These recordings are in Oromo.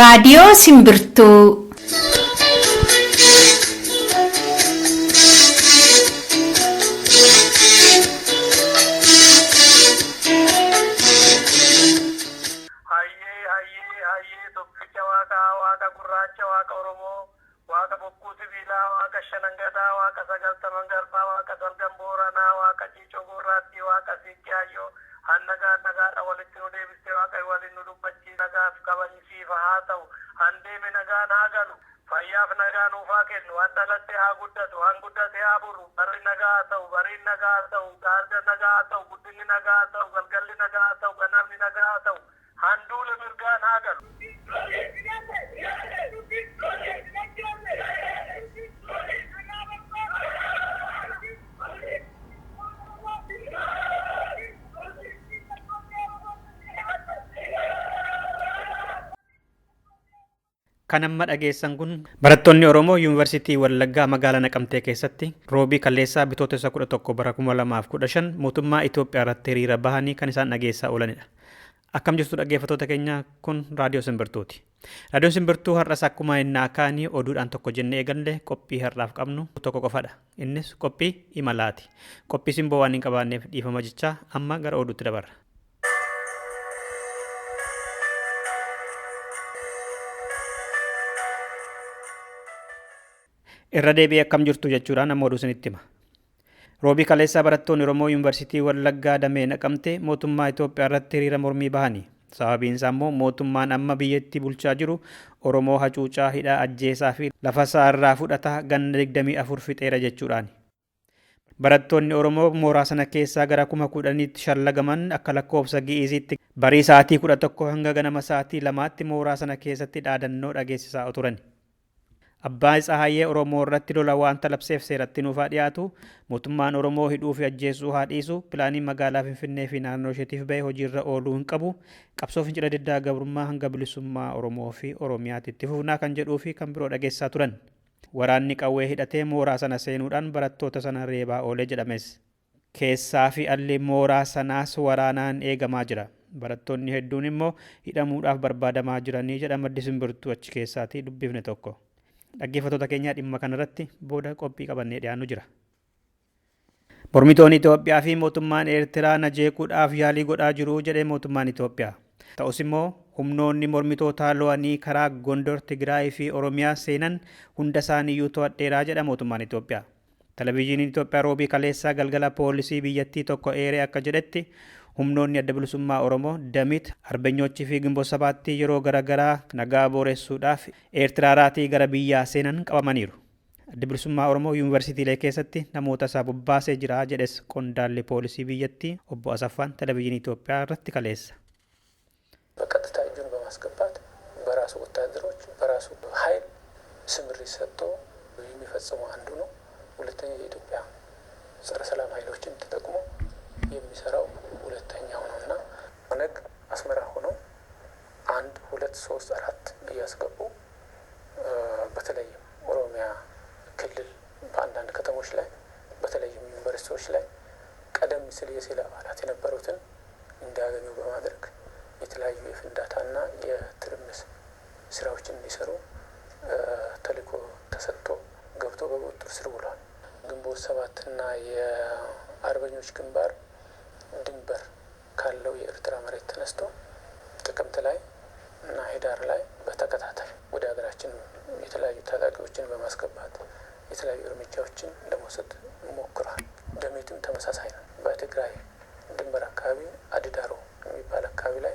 Raadiyoo Simbirtuu. Hayyee hayyee hayyee tokkicha waaqaa waaqa gurraacha waaqa Oromoo waaqa bokkuu sibiilaa waaqa shanangadaa waaqa sagaltaman garbaa waaqa salgan booranaa waaqa ciicoo gurraattii waaqa siiqqee hayyoo hannagaa nagaadha walitti nu deebistee waaqa waliin nu dubbachii nagaaf kabajisiifa haa ta'u handeeme nagaan haa galu fayyaaf nagaa nuufaa kennu han dhalatte haa guddatu han guddate haa buru barri nagaa haa ta'u bariin nagaa haa ta'u gaarda nagaa haa ta'u guddinni nagaa haa ta'u galgalli nagaa haa ta'u ganamni nagaa haa ta'u handuula mirgaan haa galu. Kan amma dhageessan kun barattoonni Oromoo Yuunivarsiitii Wallaggaa magaalaa Naqamtee keessatti roobii kaleessaa bitootessa 11 bara 2015 mootummaa Itoophiyaa irratti hiriira bahanii kan isaan dhageessaa oolanidha. Akkam jirtu dhaggeeffattoota keenya kun Raadiyoo Simbirtuuti. Raadiyoon Simbirtuu har'as akkuma innaa kaanii oduudhaan tokko jennee eegalle qophii har'aaf qabnu tokko qofadha. Innis qophii imalaati. Qophii simboo waan hin qabaanneef dhiifama jechaa amma gara oduutti dabarra. Irra deebi'ee akkam jirtu jechuudhaan amma oduu isinitti hima. Roobii kaleessaa barattoonni Oromoo Yuunivarsiitii Wallaggaa Damee Naqamtee mootummaa Itoophiyaa irratti hiriira mormii bahani. Sababiin isaa immoo mootummaan amma biyyattii bulchaa jiru Oromoo hacuucaa hidhaa ajjeesaa fi lafasaa irraa fudhataa ganna 24 fixeera jechuudhaani. Barattoonni Oromoo mooraa sana keessaa gara 10,000tti shallagaman akka lakkoofsa Gi'iiziitti barii sa'aatii 11 hanga ganama sa'aatii 2tti mooraa sana keessatti dhaadannoo dhageessisaa turan. Abbaa Tsahaayyee Oromoo irratti lola waanta labseef seeratti nuuf haa dhiyaatu, mootummaan Oromoo hidhuu fi ajjeesuu haa dhiisu, pilaaniin magaalaa Finfinnee fi naannoo isheetiif ba'e hojiirra ooluu hin qabu, qabsoo fincila diddaa gabrummaa hanga bilisummaa Oromoo fi Oromiyaatti itti fufnaa kan jedhuu fi kan biroo dhageessisaa turan. Waraanni qawwee hidhatee mooraa sana seenuudhaan barattoota sana reebaa oole jedhames. Keessaa fi alli mooraa sanaas waraanaan eegamaa jira. Barattoonni hedduun immoo hidhamuudhaaf barbaadamaa jiranii jedha maddi simbirtuu achi keessaatii dubbifne tokko. Dhaggeeffattoota keenyaa dhimma kanarratti booda qophii qabannee dhiyaannu jira. Mormitoonni Itoophiyaa fi mootummaan Eertiraa na jeequudhaaf yaalii godhaa jiru jedhe mootummaan Itoophiyaa. Ta'us immoo humnoonni mormitootaa lo'anii karaa Gondor, Tigraay fi Oromiyaa seenan hunda isaaniiyyuu to'adheeraa jedha mootummaan Itoophiyaa. Televizyiniin Itoophiyaa roobii kaleessaa galgala poolisii biyyattii tokko eeree akka jedhetti humnoonni adda bilisummaa Oromoo, Damit, Arbenyochii fi Ginbot Sabaattii yeroo garaagaraa nagaa booressuudhaaf Eertiraaraatii gara biyyaa seenan qabamaniiru. Addi Bilisummaa Oromoo yuunivarsiitiilee keessatti namoota isaa bobbaasee jira jedhes qondaalli poolisii biyyattii obbo Asaffaan Televizyinii Itoophiyaa irratti kaleessa. በቀጥታ እጁን በማስገባት በራሱ ወታደሮች በራሱ ኃይል ስምሪት ሰጥቶ የሚፈጽመው አንዱ ነው። ሁለተኛ የኢትዮጵያ ጸረ ሰላም ኃይሎችን ተጠቅሞ የሚሰራው ሁለተኛው ነው እና ኦነግ አስመራ ሆኖ አንድ ሁለት ሶስት አራት እያስገቡ በተለይም ኦሮሚያ ክልል በአንዳንድ ከተሞች ላይ በተለይም ዩኒቨርሲቲዎች ላይ ቀደም ሲል የሴል አባላት የነበሩትን እንዲያገኙ በማድረግ የተለያዩ የፍንዳታና የትርምስ ስራዎችን እንዲሰሩ ተልዕኮ ተሰጥቶ ገብቶ በቁጥጥር ስር ውሏል። ግንቦት ሰባትና የአርበኞች ግንባር ድንበር ካለው የኤርትራ መሬት ተነስቶ ጥቅምት ላይ እና ህዳር ላይ በተከታታይ ወደ ሀገራችን የተለያዩ ታጣቂዎችን በማስገባት የተለያዩ እርምጃዎችን ለመውሰድ ሞክሯል። ደሜትም ተመሳሳይ ነው። በትግራይ ድንበር አካባቢ አድዳሮ የሚባል አካባቢ ላይ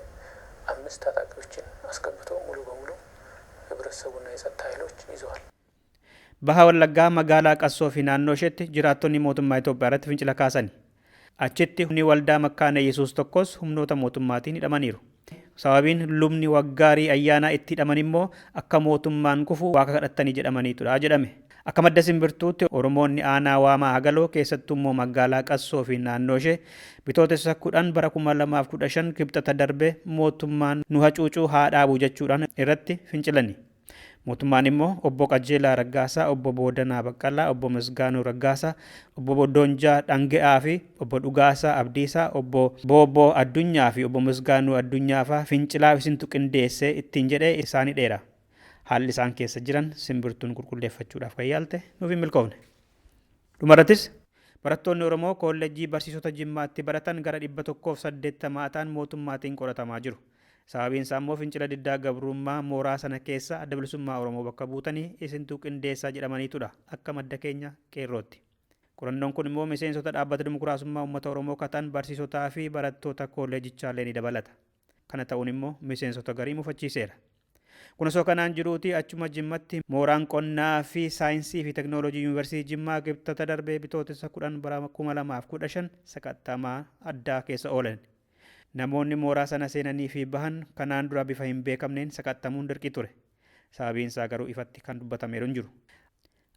አምስት ታጣቂዎችን አስገብቶ ሙሉ በሙሉ ህብረተሰቡና የጸጥታ ኃይሎች ይዘዋል። Baha Wallaggaa magaalaa Qassoo fi naannoo isheetti jiraattonni mootummaa Itoophiyaa irratti fincila kaasani. Achitti humni waldaa Makkaana Yesuus tokkos humnoota mootummaatiin hidhamaniiru. Sababiin lubni waggaarii ayyaanaa itti hidhaman immoo akka mootummaan kufu waaqa kadhattanii jedhamaniitudha jedhame. Akka madda simbirtuutti Oromoonni aanaa waamaa Hagaloo keessattuu immoo magaalaa Qassoo fi naannoo ishee bitootessa 10 bara 2015 kibxata darbe mootummaan nu hacuucuu haa dhaabu jechuudhaan irratti fincilani. Mootummaan immoo obbo Qajeelaa Raggaasaa, obbo Boodanaa Baqqalaa, obbo Misgaanuu Raggaasaa, obbo Doonjaa Dhanga'aa fi obbo Dhugaasaa Abdiisaa, obbo Booboo Addunyaa fi obbo Misgaanuu Addunyaa fa'aa fincilaaf isintu qindeessee ittiin jedhee isaanii dheera. Haalli isaan keessa jiran simbirtuun qulqulleeffachuudhaaf kan yaalte nuuf hin milkoofne. Dhumarrattis barattoonni Oromoo kolleejjii barsiisota Jimmaatti baratan gara 180 ta'an mootummaatiin qoratamaa jiru. Sababiin isaa immoo fincila diddaa gabrummaa mooraa sana keessa adda bilisummaa Oromoo bakka buutanii isintu qindeessaa jedhamaniitudha akka madda keenya qeerrootti. Qorannoon kun immoo miseensota dhaabbata dimokiraasummaa uummata Oromoo kataan barsiisotaa fi barattoota kolleejichaallee ni dabalata. Kana ta'uun immoo miseensota garii mufachiiseera. Kun osoo kanaan jiruuti achuma Jimmatti mooraan qonnaa fi saayinsii fi teknooloojii yuunivarsiitii Jimmaa Kibxata darbee bitootessa 10 bara 2015 sakattamaa addaa keessa oolan. Namoonni mooraa sana seenanii fi bahan kanaan dura bifa hin beekamneen sakattamuun dirqii ture. Sababiin isaa garuu ifatti kan dubbatameeru hin jiru.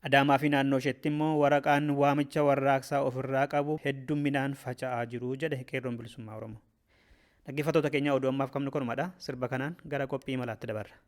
Adaamaa fi naannoo isheetti immoo waraqaan waamicha warraaqsaa ofirraa qabu heddumminaan faca'aa jiru jedhe qeerroon bilisummaa Oromoo. Dhaggeeffattoota keenya oduu ammaaf qabnu kanumadha. Sirba kanaan gara qophii imalaatti dabarra.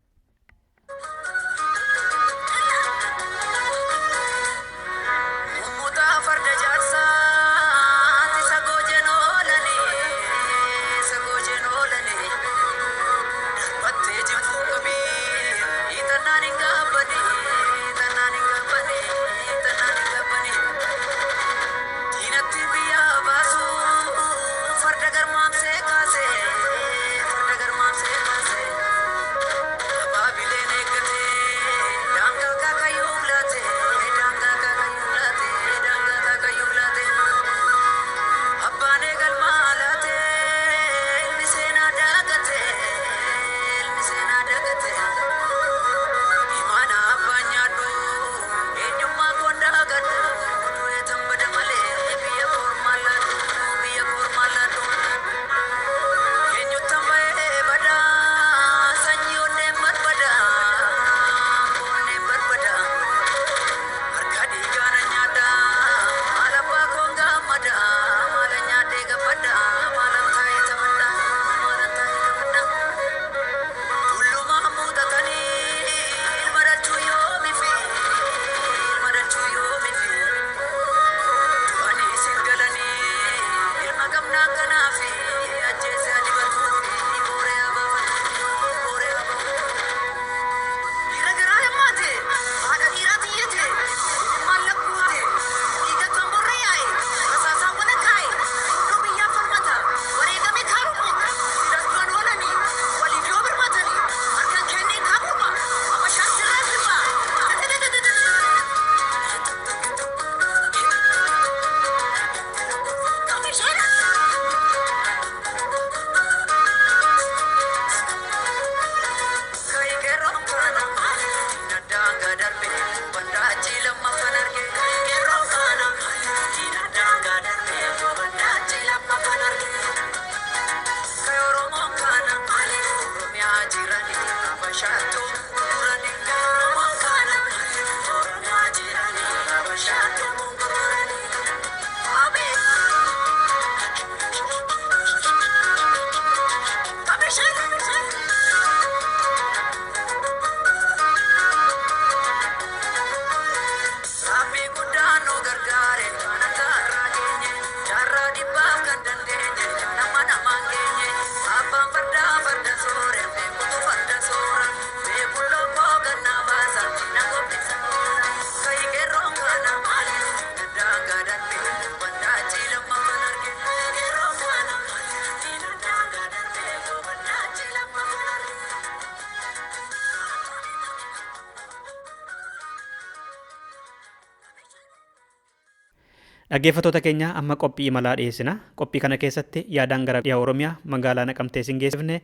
Dhaggeeffattoota keenya amma qophii imalaa dhiyeessina. Qophii kana keessatti yaadaan gara dhiha Oromiyaa magaalaa Naqamtee isin geessifne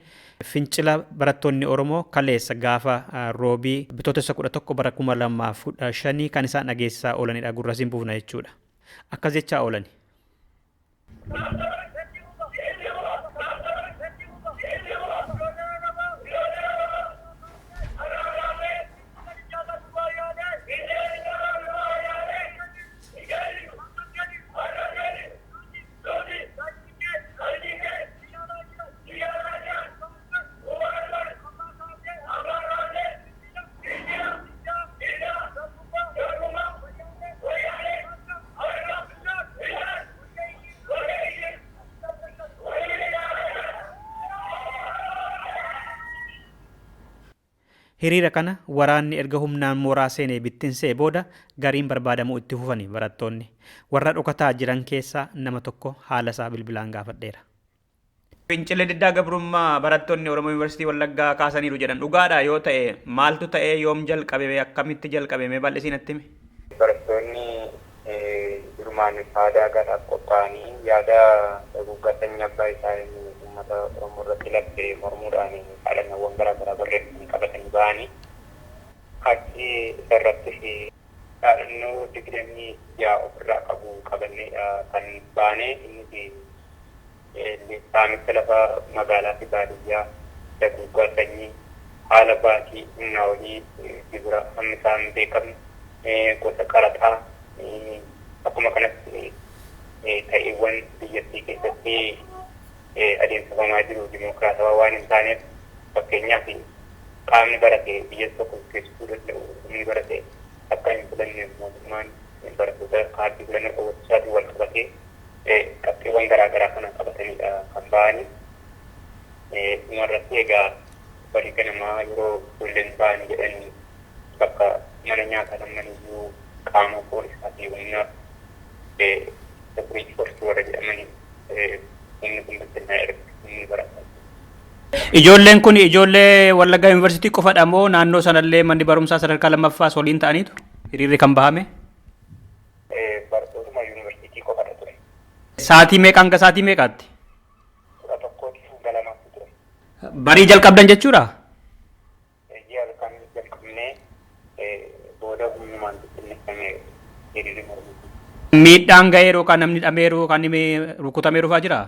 fincila barattoonni Oromoo kaleessa gaafa roobii bitootessa 11 bara 2015 kan isaan dhageessisaa oolanidha. Gurra isin buufna jechuudha. Akkas jechaa oolani. Hiriira kana waraanni erga humnaan mooraa seenee bittinsee booda gariin barbaadamuu itti fufani barattoonni. Warra dhokataa jiran keessaa nama tokko haala isaa bilbilaan gaafadheera. Fincila diddaa gabrummaa barattoonni Oromoo Yuunivarsiitii Wallaggaa kaasaniiru jedhan dhugaadha yoo ta'e maaltu ta'ee yoom jalqabame akkamitti jalqabame bal'isii natti himi. Barattoonni durmaan aadaa garaaf qophaa'anii yaada duguuggaa sanyii abbaa isaanii uummata Oromoo irratti labse mormuudhaan dhaadannawwan garaa garaa barreeffamanii qabatanii ba'anii achi isarrattis dhaadannoo 26 ofirraa qabu qabanneedha kan baane. Innis saamicha lafa magaalaa fi baadiyyaa, duguuggaa sanyii, haala baasii humnaa olii, gibira hammi isaan hin beekamne, gosa qaraxaa, akkuma kanatti ta'iiwwan biyyattii keessatti adeemsifamaa jiru dimokiraatawaa waan hin taaneef, fakkeenyaaf qaamni barate biyya tokko gaggeessuu danda'u humni barate akka hin filanne mootummaan barattoota kaardii filannoo dhowwachiisaatiin wal qabatee qabxiiwwan garaa garaa kana qabatanidha kan ba'anii. Dhumarratti egaa barii ganamaa yeroo ijoolleen ba'anii jedhanii bakka mana nyaataa lammaniyyuu qaama poolisaa fi humna security force warra jedhamanii humni kun bittinnaa erga humni barataa. Ijoolleen kun ijoollee Wallaggaa Yuunivarsiitii qofadha moo naannoo sanallee manni barumsaa sadarkaa lammaffaas waliin ta'aniitu hiriirri kan bahame? Barattootuma yuunivarsiitii qofadha ture. Sa'aatii meeqa hanga sa'aatii meeqaatti? 11tti hanga 2tti ture. Barii jalqabdan jechuudha? Ji'a halkan jalqabnee booda humnumaan bittinneeffame hiriirri mormii. Miidhaan ga'eeru yookaan namni dhameeru yookaan rukutameeru fa'aa jiraa?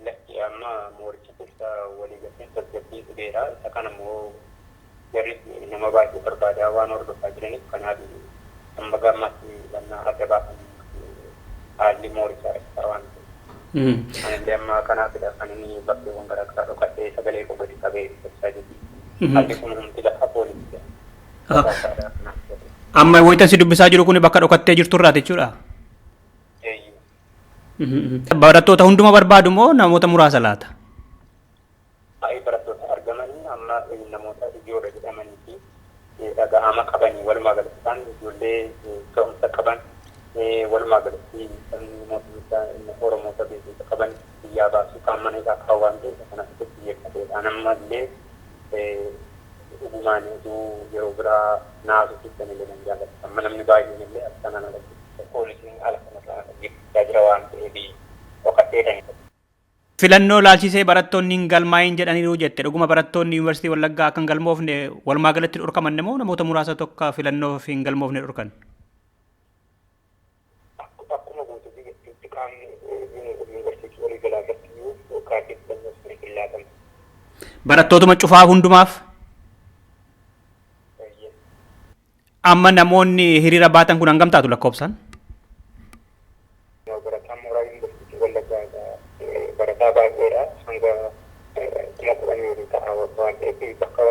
Lakki, amma mooricha keessa walii galteen tasgabbii fideera. Isa kana immoo jarri nama baay'ee barbaadaa waan hordofaa jiraniif kanaaf amma gammaatti lannaa adda baafanii haalli moorichaa ibsaa waan ta'eef. Anillee amma kanaafidha kan inni bakkeewwan garaa garaa dhokatee sagalee koo gadi qabee ibsaa jiru. Haalli kun hundi lafa poolisiidha. Amma wayitan si dubbisaa jiru kun bakka dhokattee jirturraati jechuudha? Barattoota hunduma barbaadu moo namoota muraasa laata? Baay'ee barattoota argamanii amma namoota ijoodha jedhamanii fi dhaga'ama qabanii, walumaa galatti isaan ijoollee ga'umsa qaban, walumaa galatti sabni mootummaa Oromoota beekumsa qaban biyyaa baasuu kaan mana isaa kaa'u waan ta'eef kanaaf itti xiyyeeffateedha. Ammallee dhugumaan utuu yeroo biraa naasuu keessan illee nan jaalladha. Amma namni baay'een illee akka kanaan alatti poolisiin haala kanarraa dhaggeeffachaa jira waan ta'eef dhokadheedha. Filannoo laalchisee barattoonni hin galmaa'in jedhaniiru jette. Dhuguma barattoonni Yuunivarsiitii Wallaggaa akka hin galmoofne walumaa galatti dhorkaman moo namoota muraasa tokko filannoof hin galmoofne dhorkan? Akkuma guutuu biyyattiitti qaamni yuunivarsiitii walii galaa irratti iyyuu kaardii filannoo sirrii hin laatamu. Barattootuma cufaa hundumaaf? Amma namoonni hiriira baatan kun hangam taatu lakkoofsaan? Barataan mooraa Yuunivarsiitii Wallaggaa barataa baay'eedha. Hanga 10,000 olii ta'a waan ta'eef bakka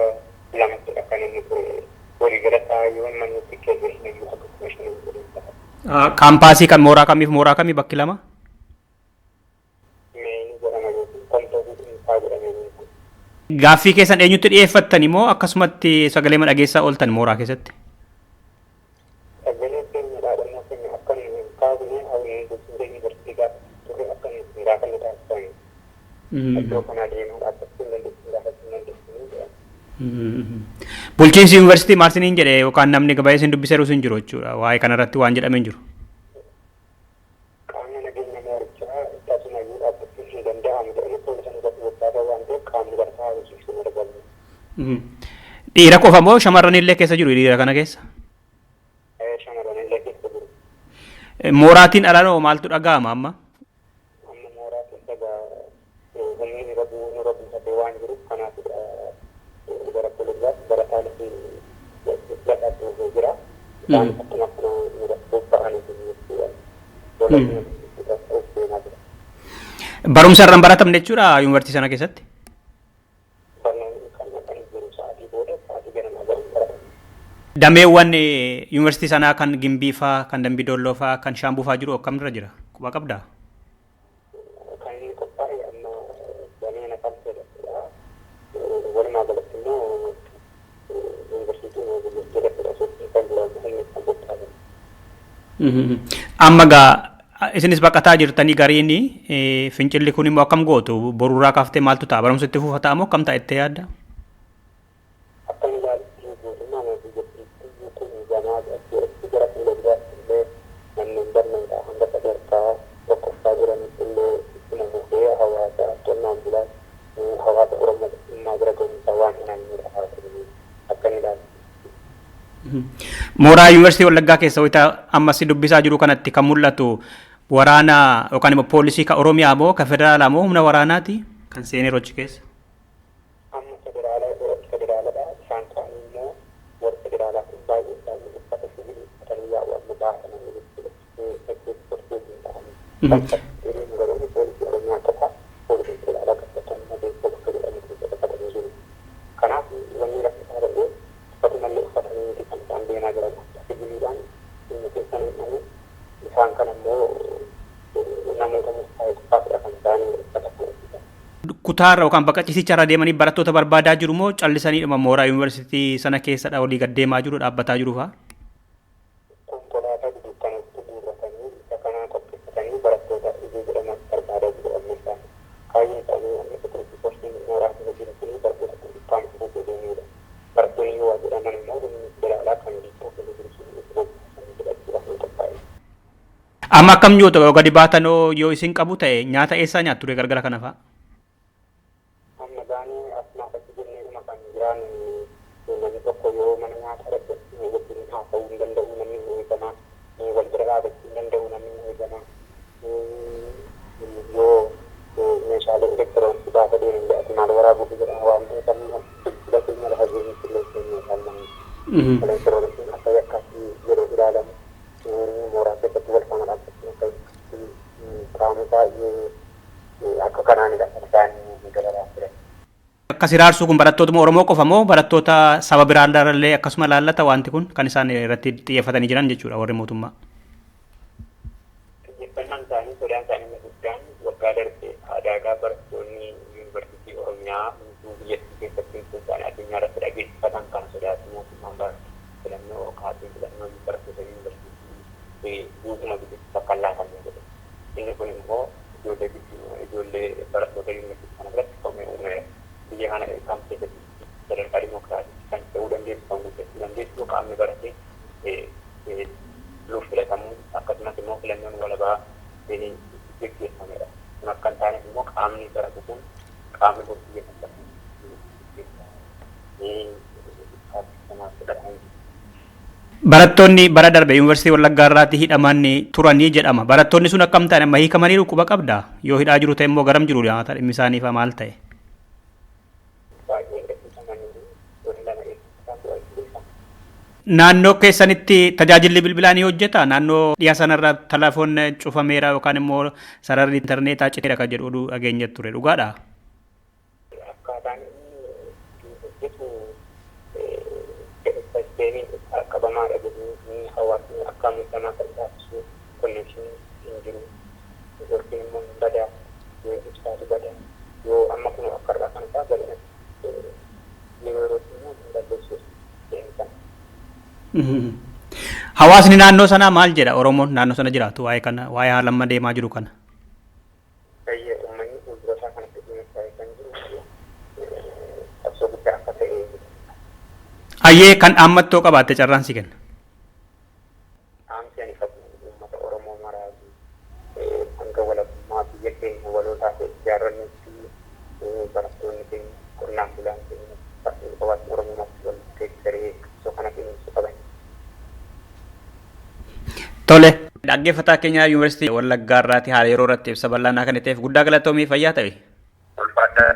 lamattidha kan inni ture. Waliigala yoo manni xiqqee iyyuu akka 5,000 olii ta'a. Kaampaasii kan mooraa kamiif mooraa kamii bakki lama? Meenii jedhama yookiin kontoofii dhuunfaa jedhamee beekama. Gaaffii keessan eenyutti dhiyeeffattan immoo akkasumatti sagalee dhageessaa ooltan mooraa keessatti? Sagalee keenya, dhaadannoo keenya akka nu hin kaafne hawwii bulchiinsa yuunivarsiitii gaafa turre akka nu hin gaafanne taasifame. Iddoo kana deemuu dhaabbachuu hin dandeessu, gaafachuu hin dandeessu jedhama. Bulchiinsi yuunivarsiitii maal isiniin jedhe yookaan namni gabaayee isin dubbiseeru hin jiru jechuudha? Waa'ee kanarratti waan jedhame hin jiru. Qaamni nageenya moorichaa tasumayyuu dhaabbachuu hin danda'amu jedhanii poolisan irratti bobbaafaa waan ta'eef qaamni barataa hojjechiisuu hin argamne. Dhiira qofa moo shamarran illee keessa jiru hiriira kana keessa? Shamarran illee keessa jiru. Mooraatiin alaa maaltu dhaga'ama amma? Amma mooraa keessa humni nurra buufatee waan jiruuf kanaaf gara fuulduraatti barataan fi dhufee jira. Isaan akkuma kana nurratti bobba'anii jiru jechuudha. Deemaa jira. Barumsa irra hin baratamne jechuudha yuunivarsiitii sana keessatti? Barnoonni kan naqanii jiru sa'aatii booda, sa'aatii ganamaa garuu baratamu. Dameewwan yuunivarsiitii sanaa kan Gimbii faa, kan Dambii Doolloo faa, kan Shaambuu faa jiru akkamirra jira? Quba qabdaa? Kan inni qophaa'e amma damee Naqamteedha. Walumaa galatti immoo Amma gaa isinis baqataa jirtanii gariin fincilli kun immoo akkam gootu borurraa kaaftee maaltu ta'a barumsa itti fufa ta'a moo akkam ta'a itti yaadda? Akka ilaalutti mootummaa biyyattiitti kun ganaa achi gara fuula duraatti illee manneen barnootaa hanga sadarkaa tokkoffaa jiranitti illee ittuma fufee hawaasa qonnaan bulaa hawaasa Oromoo dhimmaa bira ga'umsaa waan hin hafnedha akka ilaalutti. Mooraa Yuunivarsiitii Wallaggaa keessa wayita ammas dubbisaa jiru kanatti kan mul'atu waraana yookaan immoo poolisii ka Oromiyaa moo ka federaalaa moo humna waraanaati kan seenee rochi keessa? Amma federaaladha. Isaan kaan immoo warri federaalaa kun baay'ee isaanii uffata sibiilii uffatanii yaa'u amma baasanii jechuudha. Ta'anii. Garuu poolisii Oromiyaa qofa poolisii federaalaa qabatanii beeksisa bakka jedhamu keessa qabatanii jiru. Kanaaf wanni rakkisaa ta'e uffatumallee uffatanii miti kan isaan deemaa jiran sibiiliidhaan inni keessan hin isaan kan ammoo namoota murtaa'e qofaafidha kan isaan uffata kana uffatan. Kutaarra yookaan bakka ciisicharra deemanii barattoota barbaadaa jiru moo callisaniidhuma mooraa yuunivarsiitii sana keessadha olii gad deemaa jiru dhaabbataa jiru fa'aa? Konkolaataa dudukkanatti guurratanii isa kanaa qopheeffatanii barattoota ijoo jedhaman barbaadaa jiru amma isaan. Kaayyoon isaanii amma security force'n mooraa keessa jiru kun barattoota dudukkaan deemuudha. Barattoonni yoo waa jedhaman immoo humni federaalaa kan biyyattii keessa jiru sun itti bobbaasanii fudhachuudhaaf ni qophaa'e. Amma akkam nyaatu yoo gadi baatanoo yoo isin qabu ta'e nyaata eessaa nyaattu ture galgala kana fa'a? Amma baanee asumaaf achi jennee kan jiraan namni tokko yoo mana nyaataa dhaqe wajjin haasa'uu hin danda'u namni hin eegama wal bira dhaabachuu hin danda'u namni hin eegama yoo meeshaalee elektirooniksii gaafa deeman jedhati maal waraabuuf jedhama waan ta'eef amma bilbila keenya lafa geenyutti illee keenya isaan elektirooniksiin akka yakkaatti yeroo ilaalamu mooraa keessatti wal faana dhaabbachuun akka yakkaatti qaama baay'ee akka kanaanidha kan isaan dabalaa jiran. Akkas iraarsuu kun barattootuma Oromoo qofa moo barattoota saba biraallee akkasuma laallata wanti kun kan isaan irratti xiyyeeffatanii jiran jechuudha warri mootummaa? Xiyyeeffannaan isaanii sodaan isaanii inni guddaan waggaa darbe adaagaa barattoonni yuunivarsiitii Oromiyaa guutuu biyyattii keessatti isaanii addunyaa irratti dhageessifatan kan sodaatu mootummaan barate filannoo kaasee filannoo barattoota yuunivarsiitii guutuma biyyattii bakka hin laatamne jedhe. Inni kun immoo ijoollee ijoollee barattoota yuunivarsiitii kana biratti komee uumeera. Biyya kana kan keessatti sadarkaa dimokiraasiitti kan ta'uu dandeessu kan guddachuu dandeessu qaamni baratee luuf filatamuu akkasumas immoo filannoon walabaa geggeeffamedha. Kun akka hin taaneef immoo qaamni baratu kun qaamni bor biyya kan barsiisu. Barattoonni bara darbe yuunivarsiitii Wallaggaa irraatti hidhaman turanii jedhama. Barattoonni sun akkam ta'an amma hiikamaniiru quba qabdaa? Yoo hidhaa jiru ta'e immoo garam jiru nyaata dhimmi isaanii fa'a maal ta'e? Naannoo keessanitti tajaajilli bilbilaa ni hojjeta? Naannoo dhiyaa sanarra telefoon cufameera yookaan immoo sararri intarneetaa citeera kan jedhu oduu dhageenya ture dhugaadha? Akkaataan inni hojjetu sisteemiin qabamaadha jedhanii hawaasni akka miidhamaa kan taasisu konnekshinii hin jiru. Neetwoorkiin immoo hin badaa yoo ibsaatu badaa yoo amma kun akka irraa kan isaa bal'inatti yeroo yerootti immoo hin balleessu deemsan. Hawaasni naannoo sanaa maal jedha Oromoon naannoo sana jiraatu waa'ee kana waa'ee haala amma deemaa jiru kana? Baay'ee uummanni fuuldura isaa kanatti dhiyeessaa kan jiru qabsoo guddaa akka ta'e. Ayyee kan dhaammattoo qabaatte carraan si kenna. Dhaamsi ani qabu uummata Oromoo maraa hanga walabummaa biyya keenya walootaa fi ijaarrannutti barattoonni keenya qonnaan bulaan keenya hawaasni Oromoo marti wal deeggaree qabsoo kana cimsuu qaban. Tole. Dhaggeeffataa keenya Yuunivarsiitii Wallaggaa irraati haala yeroo irratti ibsa bal'aanaa kan ta'eef guddaa galatoomii fayyaa ta'e. Ulfaadhaa.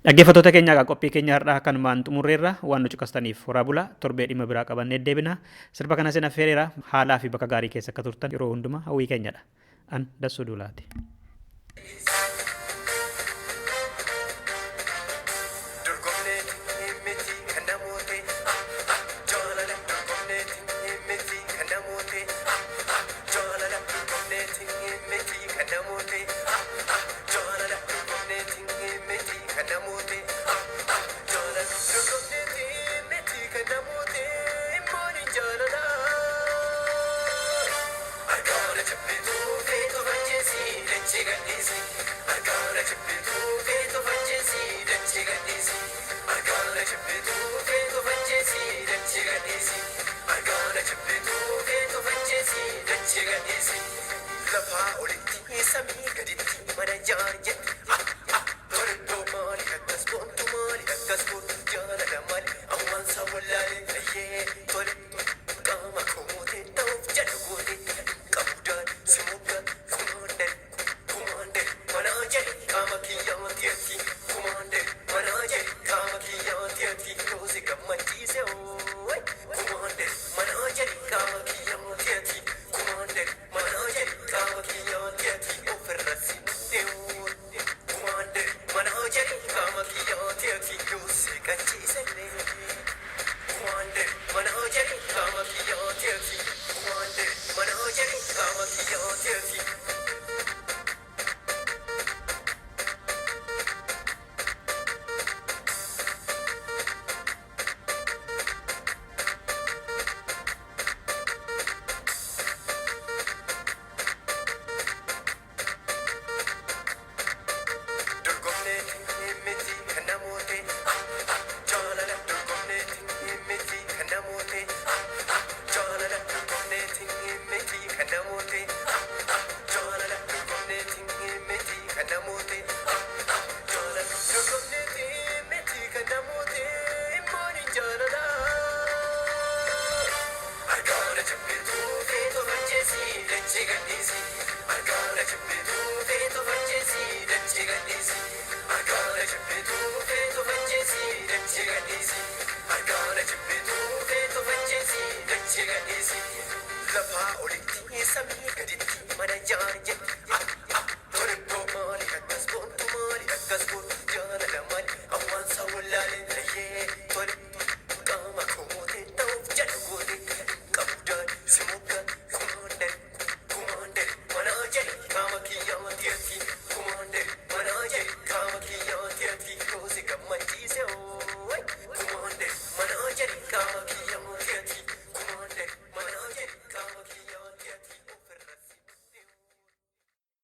Dhaggeeffattoota keenya qophii keenya har'aa kanumaan xumurreerra. Waan nu caqastaniif horaa bulaa. Torbee dhimma biraa qabannee deebina. Sirba kana sin affeereera. Haalaa fi bakka gaarii keessa akka turtan yeroo hundumaa hawwii keenyadha. An Dassuu Duulaati. Lafaa olitti samii gaditti mana jaarje.